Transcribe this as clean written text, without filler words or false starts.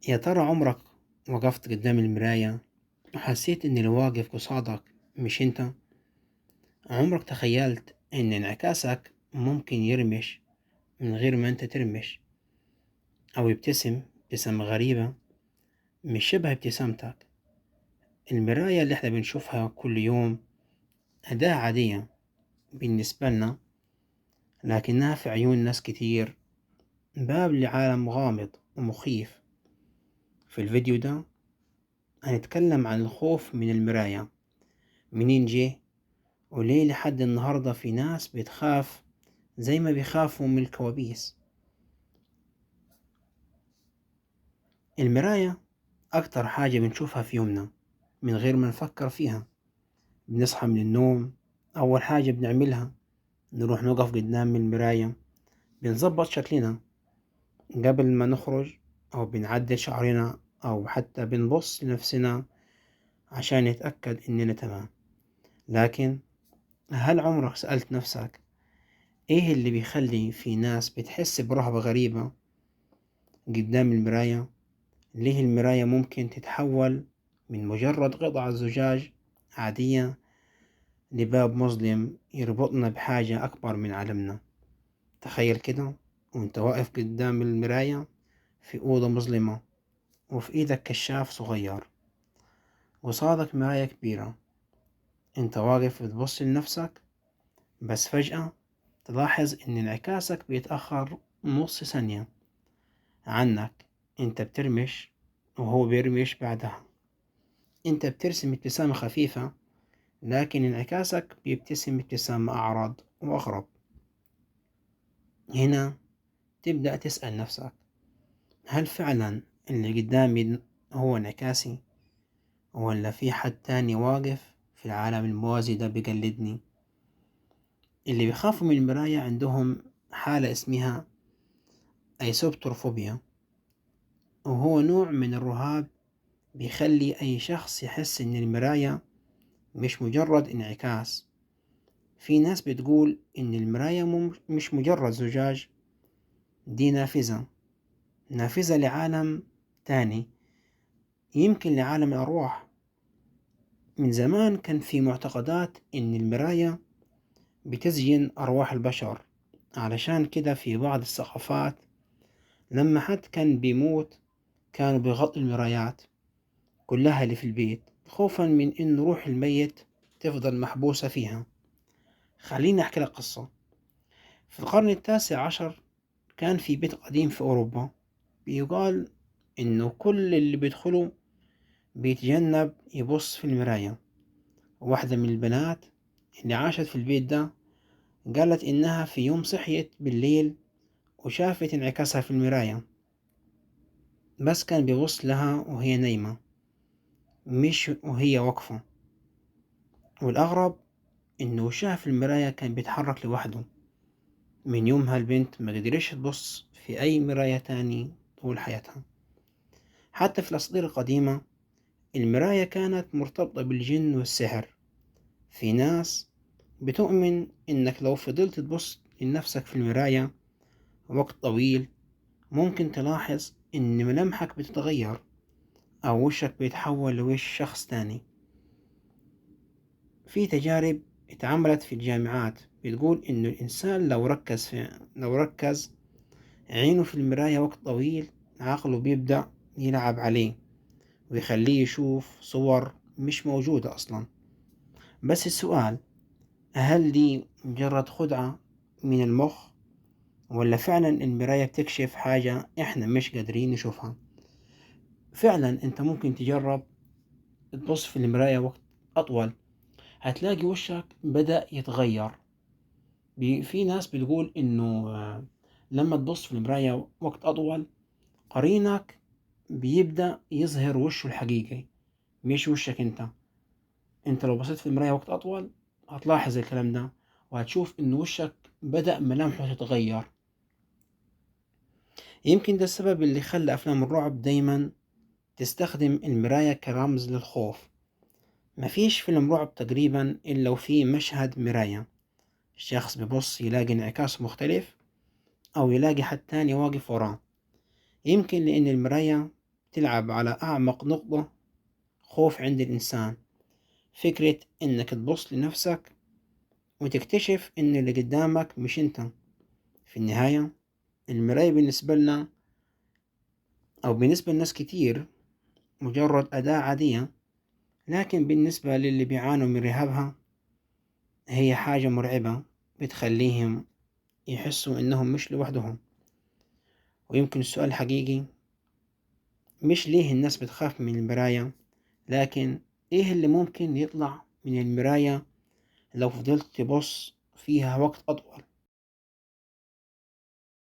يا ترى عمرك وقفت قدام المراية وحسيت إن اللي واقف قصادك مش أنت؟ عمرك تخيلت إن انعكاسك ممكن يرمش من غير ما أنت ترمش، أو يبتسم ابتسامة غريبة مش شبه ابتسامتك؟ المراية اللي احنا بنشوفها كل يوم أداة عادية بالنسبة لنا، لكنها في عيون ناس كتير باب لعالم غامض ومخيف. في الفيديو ده هنتكلم عن الخوف من المراية، منين جه، وليه لحد النهاردة في ناس بتخاف زي ما بيخافوا من الكوابيس. المراية أكتر حاجة بنشوفها في يومنا من غير ما نفكر فيها. بنصحى من النوم أول حاجة بنعملها نروح نقف قدام المراية، بنظبط شكلنا قبل ما نخرج، أو بنعدل شعرنا، أو حتى بنبص لنفسنا عشان نتأكد إننا تمام. لكن هل عمرك سألت نفسك إيه اللي بيخلي في ناس بتحس برهبة غريبة قدام المراية؟ ليه المراية ممكن تتحول من مجرد قطعة زجاج عادية لباب مظلم يربطنا بحاجة أكبر من عالمنا؟ تخيل كده وانت واقف قدام المراية في أوضة مظلمة، وفي إيدك كشاف صغير، وصادك مراية كبيرة. انت واقف بتبص لنفسك، بس فجأة تلاحظ ان انعكاسك بيتأخر نص ثانية عنك. انت بترمش وهو بيرمش بعدها. انت بترسم ابتسامة خفيفة، لكن انعكاسك بيبتسم ابتسامة أعرض وأغرب. هنا تبدأ تسأل نفسك، هل فعلا اللي قدامي هو انعكاسي، ولا في حد تاني واقف في العالم الموازي ده بيقلدني؟ اللي بيخافوا من المراية عندهم حالة اسمها ايسوبتروفوبيا، وهو نوع من الرهاب بيخلي أي شخص يحس إن المراية مش مجرد انعكاس. في ناس بتقول إن المراية مش مجرد زجاج، دي نافذة، نافذة لعالم تاني، يمكن لعالم الأرواح. من زمان كان في معتقدات إن المراية بتزين أرواح البشر، علشان كده في بعض الثقافات لما حد كان بيموت كانوا بيغطوا المرايات كلها اللي في البيت، خوفا من إن روح الميت تفضل محبوسة فيها. خليني أحكي لك قصة. في القرن 19 كان في بيت قديم في أوروبا، بيقال إنه كل اللي بيدخلوا بيتجنب يبص في المراية. واحدة من البنات اللي عاشت في البيت ده قالت إنها في يوم صحيت بالليل وشافت انعكاسها في المراية، بس كان بيبص لها وهي نايمة مش وهي واقفة. والأغرب إنه وشها في المراية كان بيتحرك لوحده. من يومها البنت ما قدرتش تبص في أي مراية تاني طول حياتها. حتى في الأساطير القديمة المراية كانت مرتبطة بالجن والسحر. في ناس بتؤمن إنك لو فضلت تبص لنفسك في المراية وقت طويل ممكن تلاحظ إن ملامحك بتتغير، أو وشك بيتحول لوش شخص تاني. في تجارب اتعملت في الجامعات بتقول إنه الإنسان لو ركز عينه في المراية وقت طويل عقله بيبدأ يلعب عليه ويخليه يشوف صور مش موجودة أصلا. بس السؤال، هل دي مجرد خدعة من المخ، ولا فعلا المراية بتكشف حاجة احنا مش قادرين نشوفها؟ فعلا انت ممكن تجرب تبص في المراية وقت أطول، هتلاقي وشك بدأ يتغير. في ناس بتقول انه لما تبص في المراية وقت أطول قرينك بيبدأ يظهر وشه الحقيقي مش وشك انت. انت لو بصيت في المراية وقت أطول هتلاحظ الكلام ده، وهتشوف ان وشك بدأ ملامحه تتغير. يمكن ده السبب اللي خلى أفلام الرعب دايما تستخدم المراية كرمز للخوف. مفيش فيلم رعب تقريبا إلا وفيه مشهد مراية، الشخص بيبص يلاقي انعكاس مختلف، أو يلاقي حد تاني واقف وراه. يمكن لأن المراية تلعب على أعمق نقطة خوف عند الإنسان، فكرة إنك تبص لنفسك وتكتشف إن اللي قدامك مش أنت. في النهاية المراية بالنسبة لنا أو بالنسبة لناس كتير مجرد أداة عادية، لكن بالنسبة للي بيعانوا من رهابها هي حاجة مرعبة بتخليهم يحسوا إنهم مش لوحدهم. ويمكن السؤال الحقيقي مش ليه الناس بتخاف من المراية، لكن إيه اللي ممكن يطلع من المراية لو فضلت تبص فيها وقت أطول.